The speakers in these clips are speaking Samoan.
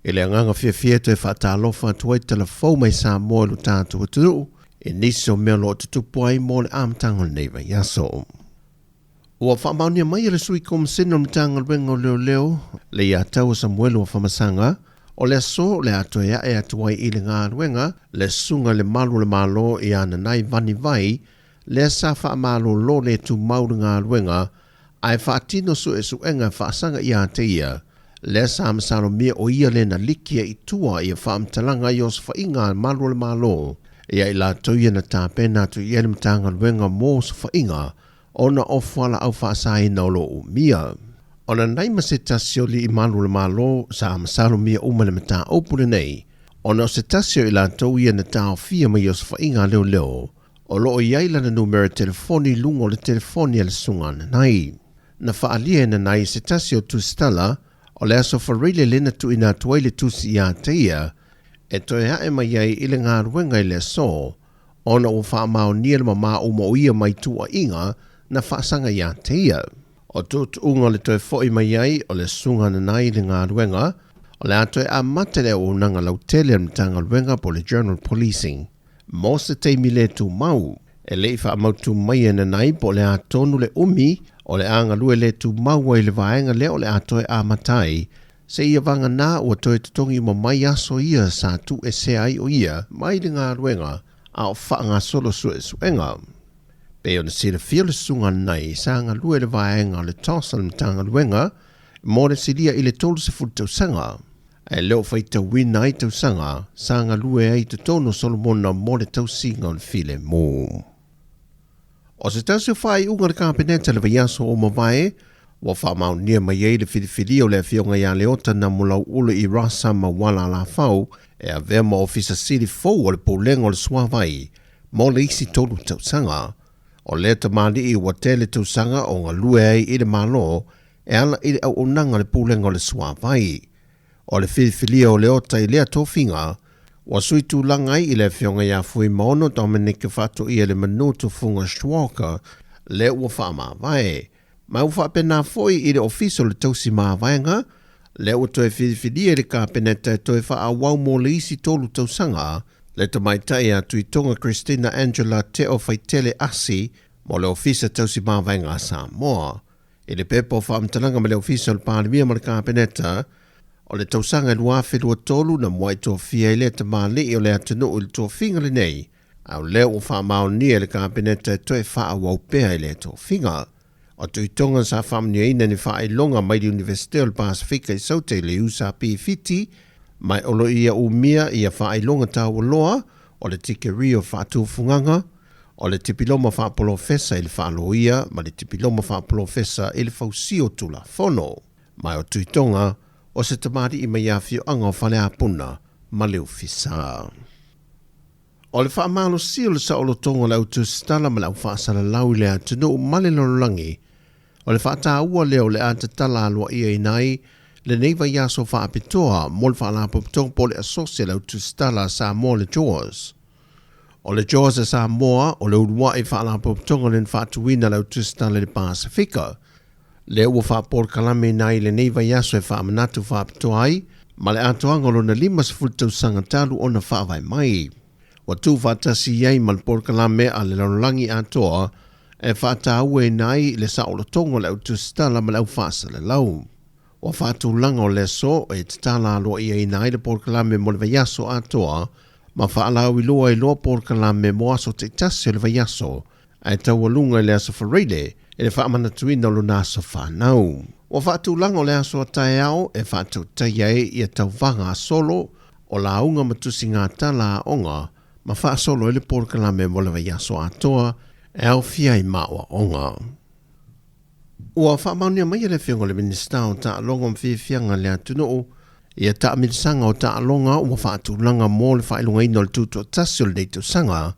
I le agaga fiafia e toe faatalofa atu ai tala fou mai Samoa i lo tatou atunuu i nisi o mea o lo o tutupu ai mo le amataga o lenei vaiaso. Ua faamaonia mai e le Sui Komasene o le Matagaluega o Leoleo, Leiataua Samuelu Afamasaga, o le aso o le a toe ae atu ai i le galuega le Susuga i le Malu o le Malo ia Nanai Vani Vai, lea sa faamalolo le tumau le galuega ae faatino suesuega e faasaga ia te ia, lea sa masalomia o ia lea na liki ai i tua ia faamatalaga i osofaiga a Malu o le Malo ia i latou ia na tapena atu i ai le Matagaluega mo Osofaiga ona o fualaau faasaina o lo o umia. O Nanai ma se tasi o alii malu o le Malo sa masalomia uma i le mataupu lenei, ona o se tasi o i latou ia na taofia mai osofaiga a leoleo O lo o i ai lana numera telefoni i luga o le telefoni a le Susuga Nanai. Na faaalia e Nanai se tasi o tusitala o le Aso Faraile lea na tuuina atu ai le tusi ia te ia e toe ae mai ai i le galuega i le aso ona ua faamaonia le mamā uma o ia mai tuuaiga na faasaga ia te ia. O tuutuuga o le toe foi mai ai o le Susuga Nanai i le galuega, o le a toe amata le auaunaga lautele a le Matagaluega po o le General Policing. Mo se taimi le tumau, e le i faamautu mai e Nanai po o le a tonu le umi o le a galue le tumau ai le vaega lea o le a toe amata ai, seia vagana ua toe totogi uma mai aso ia sa tuuesea ai o ia mai le galuega a o faagasolo suesuega. Pei ona silafia le susuga Nanai sa galue i le vaega o le TOS a le Matagaluega mo le silia i le 30 tausaga. E le o faitauina ai tausaga sa galue ai i totonu o Solomona mo le tausiga o le filemu. O se tasi o faaiuga a le Kapeneta i le vaiaso ua mavae, ua faamaonia mai ai le filifilia o le Afioga ia Leota Namulau'ulu i Rasa Mauala Alafau e avea ma Ofisa Sili fou o le Pulega o le Suavai mo le isi 3 tausaga. O lea tamalii ua tele tausaga o galue ai i le Malo e ala i le auaunaga a le Pulega o le Suavai. O le filifilia o Leota i lea tofiga, ua sui tulaga ai i le afioga ia Fuimaono Dominic Faatoialemanu Tufuga Schwalger, lea ua faamavae. Ma ua faapena foi i le Ofisa o le Tausi Mavaega, lea ua toe filifilia i le Kapeneta e toe faaauau mo le isi 3 tausaga, le tamaitai a Tuitoga Christina Angela Teo Faitele Asi mo le Ofisa Tausi Mavaega a Samoa. I le pepa o faamatalaga ma le Ofisa o le Palemia ma le Kapeneta, o le tausaga e 2023 na muai tofia ai lea tamalii o le atunuu i le tofiga lenei, a o lea ua faamaonia e le Kapeneta e toe faaauau pea i lea tofiga. O Tuitoga sa faamanuiaina ni faailoga mai le Iunivesite o le Pasefika i Saute i le USP Fiti, ma o lo ia umia ia faailoga taualoa o le tikerii o faatufugaga, O le Tipiloma Faapolofesa i le Faaloia ma le Tipiloma Faapolofesa i le Fausia o Tulafono. Ma o Tuitoga, o se tamalii mai afioaga o Faleapuna ma Leufisa. O le faamalosia o le saolotoga o le au tusitala ma le au faasalalau i le atunuu ma le lalolagi, o le faataua lea o le a tatala aloaiaina ai lenei vaiaso faapitoa mo le Faalapotopotoga po o le Asosi a le Au Tusitala a Samoa le JAWS. O le JAWS a Samoa, o le uluai faalapotopotoga lea na faatuina e le Au Tusitala i le Pasefika, lea ua faapolokalameina ai lenei vaiaso e faamanatu faapitoa ai ma le atoaga o lona 50 tausaga talu ona faavae mai. Ua tuufaatasi ai ma le polokalame a le lalolagi atoa e faatauaina ai le saolotoga o le au tusitala ma le au faasalalau. Ua faatulaga o le aso e tatala aloaiaina ai le polokalame mo le vaiaso atoa ma faalauiloa ai loa polokalame mo aso taitasi o le vaiaso ae taualuga i le aso Faraile i le faamanatuina o lona aso fanau. Ua faatulaga o le aso a taeao e faatautaia ai ia tauvaga a solo o lauga ma tusigatala aoga ma faasolo ai le polokalame mo le vaiaso atoa e aofia ai ma aoaoga. Ua faamaonia mai e le Afioga i le Minisita o Taaloga ma Fiafiaga a le Atunuu ia taamilisaga o taaloga ua faatulaga mo le faailogaina o le tutoatasi o lenei tausaga,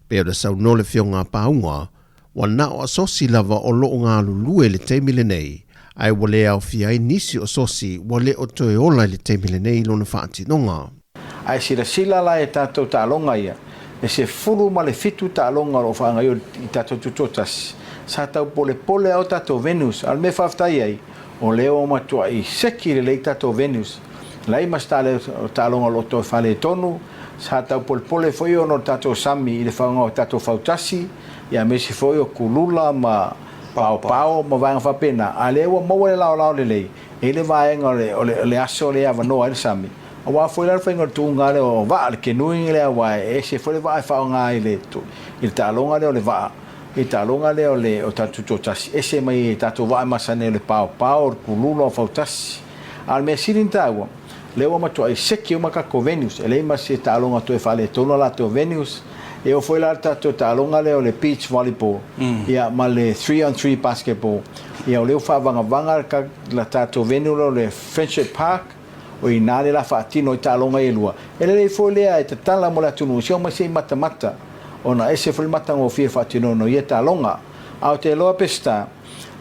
pei ona saunoa le Afioga a Pauga, ua na o asosi lava o lo o galulue i le taimi lenei, ae ua le aofia ai nisi o asosi ua le o toe ola i le taimi lenei i lona faatinoga. Ae silasila la e tatou taaloga ia, e 17 taaloga o lo o faagaioia i tatou tutoatasi, sa tau polepole lava o tatou venues, a o le mea e faafetai ai, o lea ua matuai seki lelei tatou venues. Leai ma se taaloga o lo o toe faaletonu, sa taupolepole foi ona o le tatou sami i le faaaoga o tatou fautasi, aemaise foi o kulula ma paopao ma vaega faapena, a o lea ua maua le laolao lelei i le vaega o le aso lea e avanoa ai le sami. Aua foi la le faiga o le tuuga lea o vaa, le canoeing lea, aua e ese foi le vaa e faaaoga i le taaloga lea o le vaa, i le taaloga lea o le o tatou tutoatasi, ese mai tatou vaa e masani ai o le paopao, o le kulula, o fautasi. A o le mea sili ona taua, lea ua matuai seki uma tatou venues, e leai ma se taaloga toe faaletonu a latou venues. E oo foi la le tatou taaloga lea o le beach volleyball ia ma le 3 on 3 basketball, ia o lea ua faavagavaga le tatou venue lea o le Friendship Park, o i ina lea o le a faatino ai taaloga ia e lua. E lelei foi lea e tatala mo le atunuu, se omai se i matamata, ona ese foi le matagofie faatinoina o ia taaloga. A ou te iloa Peseta,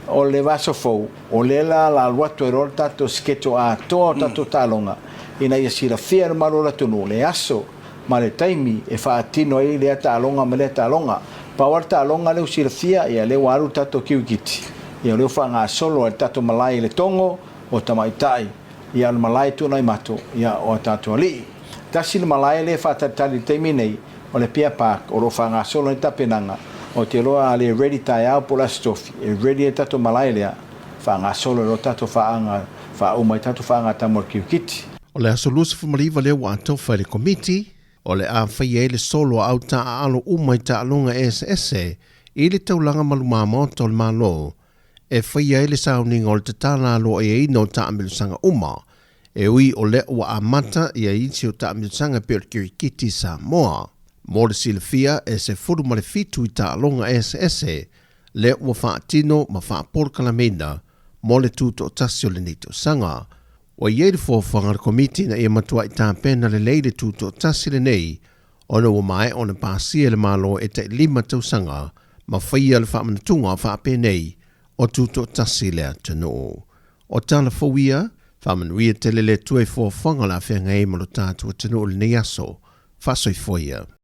o le vaiaso fou, o lea la o le a alu atu ai loa le tatou schedule atoa o tatou taaloga, ina ia silafia e le mamalu o le atunuu le aso ma le taimi e faatino ai lea taaloga ma lea taaloga. Pau lava le taaloga lea ua silafia, ia lea ua alu le tatou kirikiti, ia o lea ua faagasolo ai le tatou malae i Letogo, o tamaitai, ia o le malae i Tuanaimato, ia o a tatou alii. Tasi le malae lea e faatalitali i le taimi nei, o le Apia Park, o lo o faagasolo ai tapenaga, ou te iloa a le ready taeao po o le Aso Tofi, e ready ai le tatou malae lea, faagasolo ai loa tatou faaga, faauma ai tatou faagatama o le kirikiti. O le aso 29 lea ua atofa e le Komiti, o le a faia ai le solo a au taaalo uma i taaloga eseese i le taulaga ma luma maota o le Malo e faia ai le sauniga o le tatala aloaiaina o taamilosaga uma, e ui o lea ua amata ia isi o taamilosaga e pei o le kirikiti Samoa. Mo le silafia, e 17 i taaloga eseese lea ua faatino ma faapolokalameina mo le tutoatasi o lenei tausaga. Ua i ai le fuafuaga a le Komiti ina ia matuai tapena lelei le tutoatasi lenei ona ua maea ona pasia e le Malo e tai 5 tausaga ma faia le faamanatuga faapenei o tutoatasi le atunuu. O tala fou ia, faamanuia tele le Atua i fuafuaga o le a feagai ai ma lo tatou atunuu i lenei aso. Faasoifua ia.